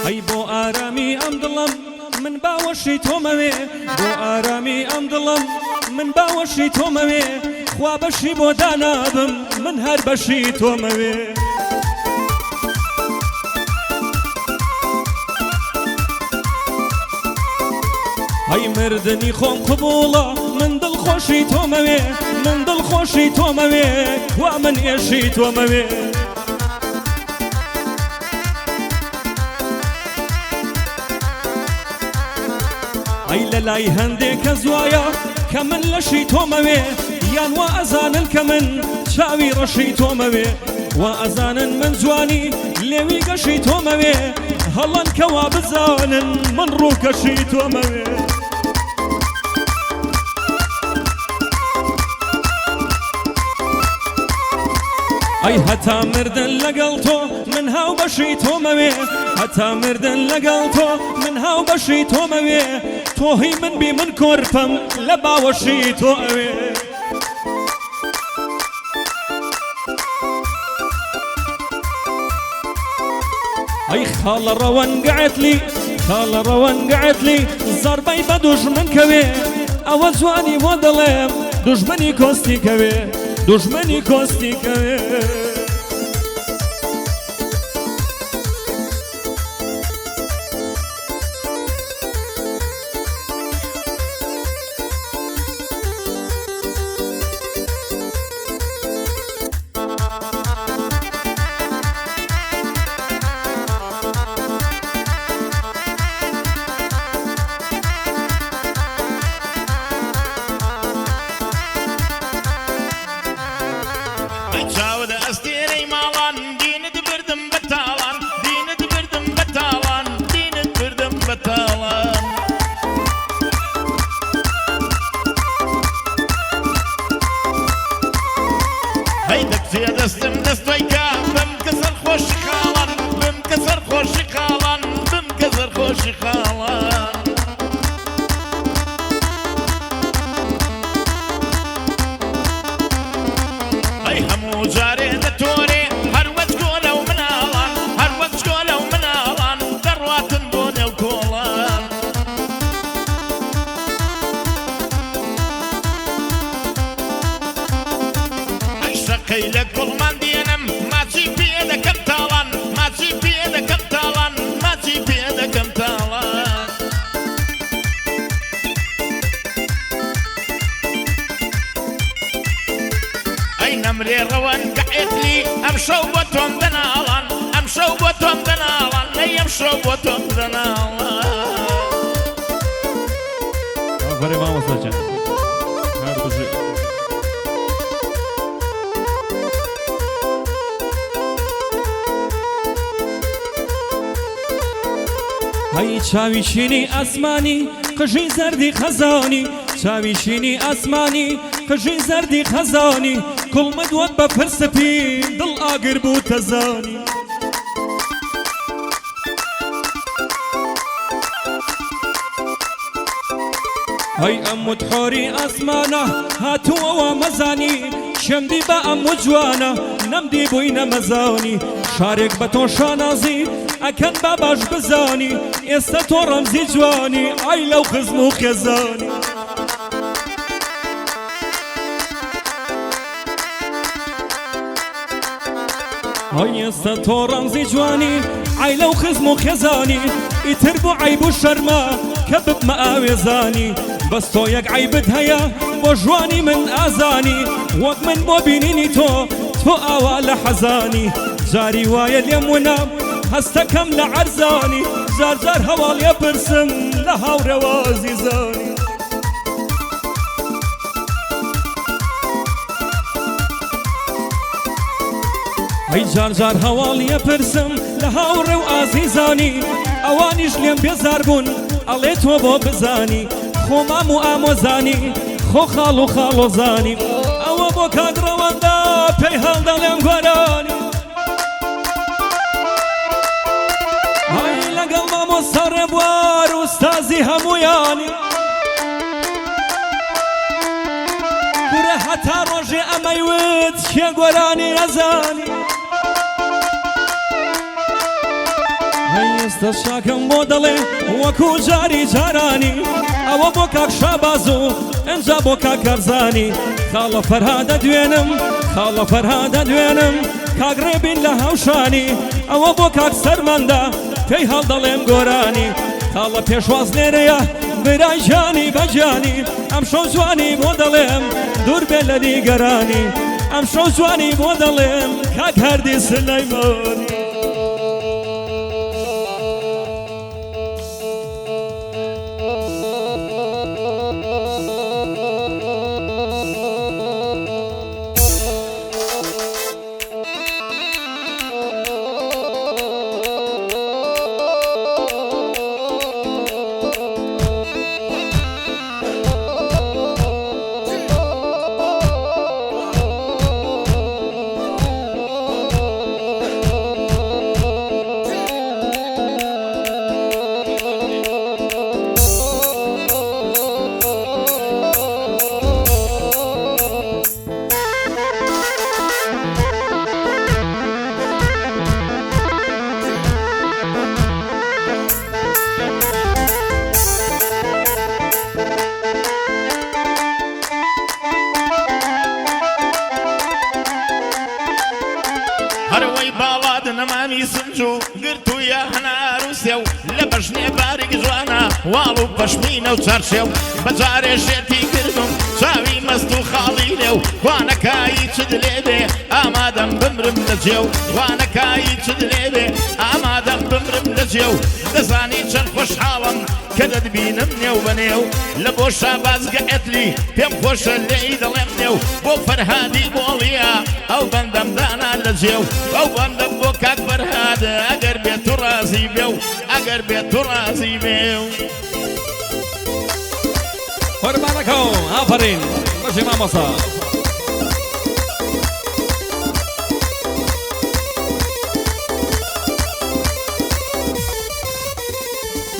ئەی بۆ ئارامی ئەم دڵم من باوەشی تۆمەوێ، بۆ ئارامی ئەم دڵم من باوەشی تۆمەوێ، خوا بەشی بۆ دانابم من هەر بەشی تۆمەوێ. ئەی مردنی خۆم قبوڵە من دڵخۆشی تۆمەوێ، من دڵخۆشی تۆمەوێ، کوا من ئێشی تۆمەوێ. ئەی لە لای هەندێک کەس وایە کە من لەشی تۆمەوێ، یان وا ئەزانن کە من چاوی ڕەشی تۆمەوێ، وا ئەزانن من جوانی لێوی گەشی تۆمەوێ، هەڵەن کە وا بزانن من ڕووکەشی تۆمەوێ. ئەی هەتا مردن لەگەڵ تۆ من هاوبەشی تۆمەوێ، هەتا مردن لەگەڵ تۆ من هاوبەشی تۆمەوێ، تۆ هی من بی من کۆرپەم لە باوەشی تۆ ئەوێ. ئەی خاڵە ڕەوەن گەعتلی، خاڵە ڕەوەن گەعتلی، زەربەی بە دوژمن کەوێ، ئەوە جوانی بۆ دەڵێم دوژمنی کۆستی کەوێ، دوژمنی کۆستی کەوێ. ئەی چاوت ئەستێرەی ماڵان، دینت بردم بە تاڵان، دینت بردم بە تاڵان، دینت بردم بە تاڵان. هەی دەکچێ دەستم دەست تۆی کە بمکە سەرخۆشی خاڵان، بمکە سەرخۆشی خاڵان، بمکە سەرخۆشی خاڵان. ئەی هەموو جارێ دەتۆرێ هەر وەک گۆلە و مناڵان، هەر وەک گۆلە و مناڵان دەڕواتن بۆ نێو کۆڵان. ئەی شەقەی لە گوڵمان دێنم ماچی پێ دەکەم تاڵان، ماچی پێ دەکەم تاڵان، ماچی پێ دەکەم تاڵان. ئەی نەمرێ ڕەوەن گەعێتلی ئەمشەو بۆ تۆم دەناڵان، ئەمشەو بۆ تۆم دەناڵان، ئەی ئەمشەو بۆ تۆم دەناڵان. ئافەرین مامۆستا گیان، هەر بژی. هەی چاوی شینی ئاسمانی قژی زەردی خەزانی، چاوی شینی ئاسمانی قژی زەردی خەزانی، کوڵمت وەک بەفر سپی دڵ ئاگر بوو تەزانی. هەی ئەم وت حۆری ئاسمانە هاتووە وا مەزانی، کێم دی بە ئەم و جوانە نەمدی بووی نەمەزانی، شارێک بە تۆ شانازی ئەکەن با باش بزانی، ئێستە تۆ ڕەمزی جوانی ئای لەو خزم و خێزانی. ئای ئێستە تۆ ڕەمزی جوانی ئای لەو خزم و خێزانی، ئیتر بۆ عەیب و شەرمە کە ببمە ئاوێزانی، بەس تۆ یەک عەیبت هەیە بۆ ژوانی من ئازانی، وەک من بۆ بینینی تۆ تۆ ئاوا لە حەزانی، جاری وایە لێم ونە هەستەکەم لە عەرزانی، جار جار هەواڵ ئەپرسم لە هاوڕێ و ئازیزانی. ئەی جار جار هەواڵ ئەپرسم لە هاوڕێ و ئازیزانی، ئەوانیش لێم بێزار بوون ئەڵێ تۆ بۆ بزانی، خۆ مام و ئامۆزانی خۆ خاڵ و خاڵۆزانی، ئەوە بۆ کاک ڕەوەندە پێی هەڵدەڵێم گۆرانی. ئای لەگەڵ مامۆستا ڕێبوار ئوستازی هەموویانی، کورە هەتا ڕۆژێ ئەمە. پێمەی وت کێ گۆرانی ئەزانی؟ هەی ئێستا شاکەم بۆ دەڵێ وەکو جاری جارانی، ئەوە بۆ کاک شاباز و ئەنجا بۆ کاک کارزانی. خاڵە فەرهادە دوێنم، خاڵە فەرهادە دوێنم، کاک ڕێبین لە هاوشانی، ئەوە بۆ کاک سەرمەندە پێی هەڵدەڵێم گۆرانی. خاڵە پێشواز لێرەیە برای ژیانی بەجانی، ئەم شەو جوانی بۆ دەڵێم دوور بێ لە نیگەرانی، ئەم شەو جوانی بۆ دەڵێم کاک هەردی سلەیمانی. هەروەی باڵاد نەمامی سنج و گرتوویە هەنار و سێو، لە بەژنێ باریک جوانە واڵ و پەشمینە و چارشێو، بەجارێ شێتی کردم چاوی مەست و خاڵی لێو، وانەکایی چت لێ بێ ئامادەم بمرم لە جێو، وانەکایی چت لێ بێ ئامادەم بمرم لە جێو. دەزانی چەند خۆشحاڵم کە دەتبینم نێو بە نێو، لە بۆ شابازگە ئەتلی پێم خۆشە لێی دەڵێم نێو، بۆ فەرهادی بۆڵیە ئەو بەندەم دانا لە جێو، ئەو بەندەم بۆ کاک فەرهاد ئەگەر بێت و ڕازی بێ و ئەگەر بێت و ڕازی بێ و. قوربانەکەو ئافەرین بەژی مامۆستا.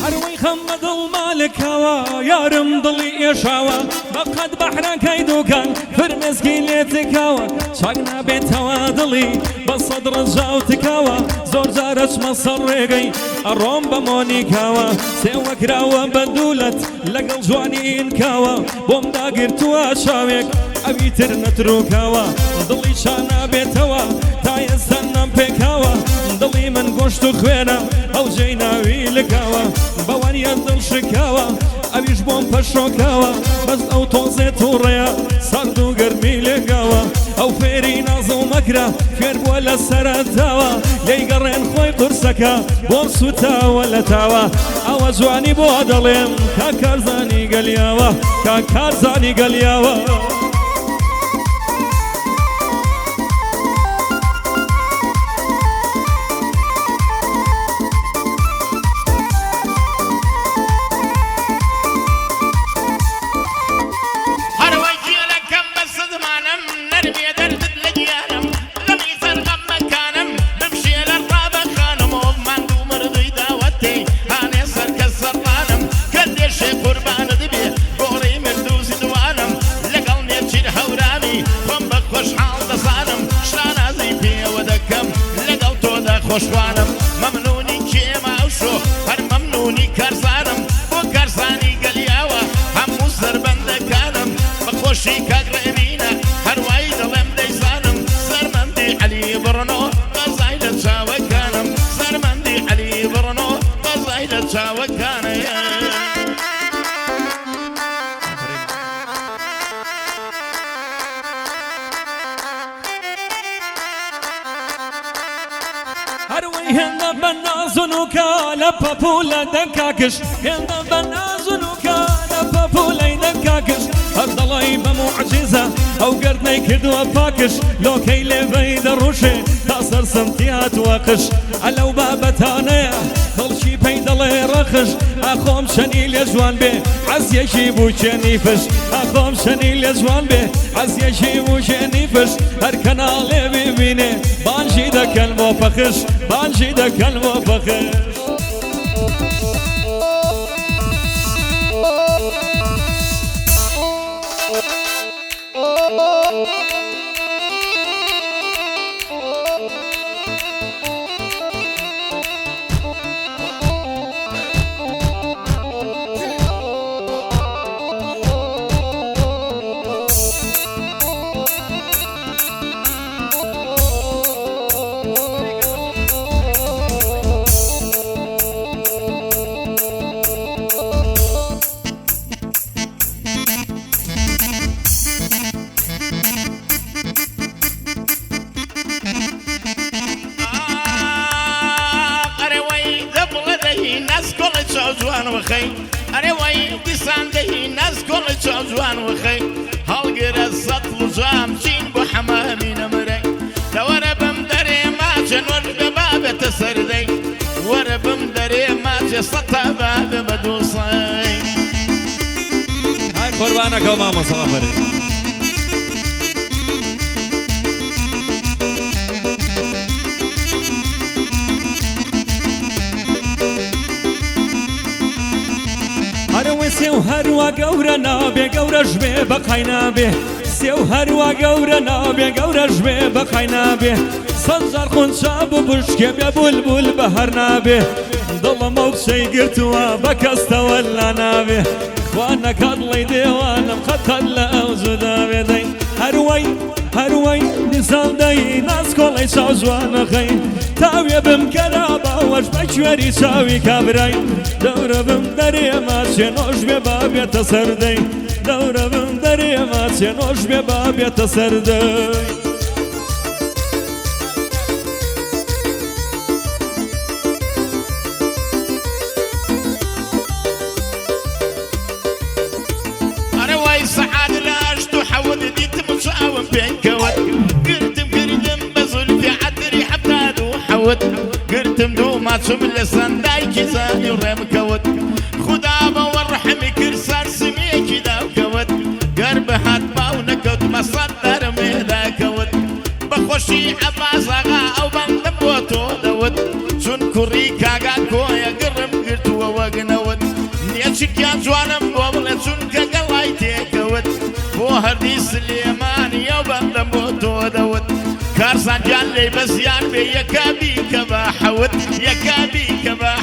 هەروەی خەم بە دڵ مالکاوە، یارم دڵی ئێشاوە، بەقەد بەحرەکەی دوکان فرمێسکی لێ تکاوە، چاک نابێتەوە دڵی بە سەد ڕەجاو تکاوە، زۆر جارە چمە سەر ڕێگەی ئەڕۆم بە مۆنیکاوە، سێوە کراوە بە دوولەت لەگەڵ جوانی ئینکاوە، بۆم داگرتووە چاوێک ئەوی تر نەتروکاوە، دڵی چا نابێتەوە تا ئێستا نەم پێکاوە، دڵی من گۆشت و خوێنە ئەو جێی ناوی لکاوە، بەوانیە دڵ شکاوە ئەویش بۆم پەشۆکاوە، بەس ئەو تۆزێ تووڕەیە سارد و گەرمی لێگاوە، ئەو فێری ناز و مەکرە فێر بووە لە سەرەتاوە، لێی گەڕێن خۆی قورسەکە بۆم سوتاوە لە تاوە، ئەوە جوانی بۆ دەڵێم کاک کارزانی گەلیاوە، کاک کارزانی گەلیاوە. هەروەی گیانەکەم بە سزمانم نەرمێ دەردت لە گیانم، غەمی سەر غەمەکانم بمشێ لە ڕابەخانم، و ماندوو مردووی داوەتێ هانێ سەر کەس سەرڕانم، کە دێشێ قوربانت بێ گۆڕی مردوو زیندوانم، لەگەڵ نێچیر هەورامی خۆم بە خۆشحاڵ دەزانم، شانازی پێوە دەکەم لەگەڵ تۆدا خۆشوانم، مەمنونی کێمە ئەو شۆ هەر مەمنونی کارزانم، بۆ کارزانی گەلیاوە هەموو سەربەندەکانم، بە خۆشی کاک ڕێبینە هەروای دەڵێم دەیزانم، سەرمەندی عەلی بڕنۆ بەزای لە چاوەکانم، سەرمەندی عەلی بڕنۆ بەزای لە چاوەکانم. هەروەی هێندە بە نازونوکە لە پەپولە دەکاکش، هێندە بە نازونوکە لە پەپولەی دەکاکش، هەر دەڵی بە موعجیزە ئەو گەردنەی کردووە پاکش، لۆکەی لێبەی دەڕوشێ تا سەرسمتی هاتووە قش، ئەلەو بابەتانەیە خەڵکی پێی دەڵێ ڕەخش، ئاخۆم چەنی لێ جوان بێ عەزیەکی بووکێنی فش، ئاخۆم چەنی لێ جوان بێ عەزیەکی بووکێنی فش، هەر کەناڵێ ببینێ بانگی دەکەن بۆ پەخش، بانگی دەکەن بۆ پەخش. وەی دیسان دەی ناز گوڵی چاو جوان وخەی هەڵگرە سەتڵ و جام چین بۆ حەمامی نەمرەی دەوەرە بم دەرێ ماچێ نۆش بێ بابێتە سەردەی وەرە بم دەرێ ماچێ سەتا بابێ بە دووسەی. ئای قوربانەکەو مامۆستا ئافەرین. هەرەوەی سێو هەروا گەورە نابێ گەورەش بێ بەقای نابێ سێو هەروا گەورە نابێ گەورەش بێ بەقای نابێ سەد جار خونچا ببشکێ بێ بولبول بەهەر نابێ دڵم ئەو کچەی گرتووە بە کەس تەوەلا نابێ خوا نەکات دڵی دێوانم قەت قەت لە ئەو جودا بێ دەی هەروەی هەروەی دیسان دەی ناسکۆڵەی چاو جوانەخەی تاوێ بم کەرا باوەش بە کوێری چاوی کابرای دەورە بم دەرێ ماچێ نۆش بێ با بێتە سەردەی دەورە بم دەرێ ماچێ نۆش بێ با بێتە سەردەی. ئەرە وای سەعات لە هەشت و حەوت دیتم چاوم پێی کەوت گرتم کردم بە زولفی عەتری 76 گرتم دوو ماچم لە سەندایکی زانی و ڕێم کەوت خودا بە وەڕحمی کرد سەرسمێکی داو کەوت گەر بهات باو نەکەوتمە سەد دارم وێدا کەوت بە خۆشی عەباس ئاغا ئەو بەندەم بۆ تۆ دەوت چون کوڕی کاگا کۆیە گڕم گرتووە وەک نەوت نێچیرکیان جوانم بۆ بڵێ چونکە گەڵای تێکەوت بۆ هەردی سلێمانی ئەو بەندەم بۆ تۆ دەوت کارزان گیان لێی بەزیان بێ یەکە بیکە بە حەوت یەکە بیکە بە.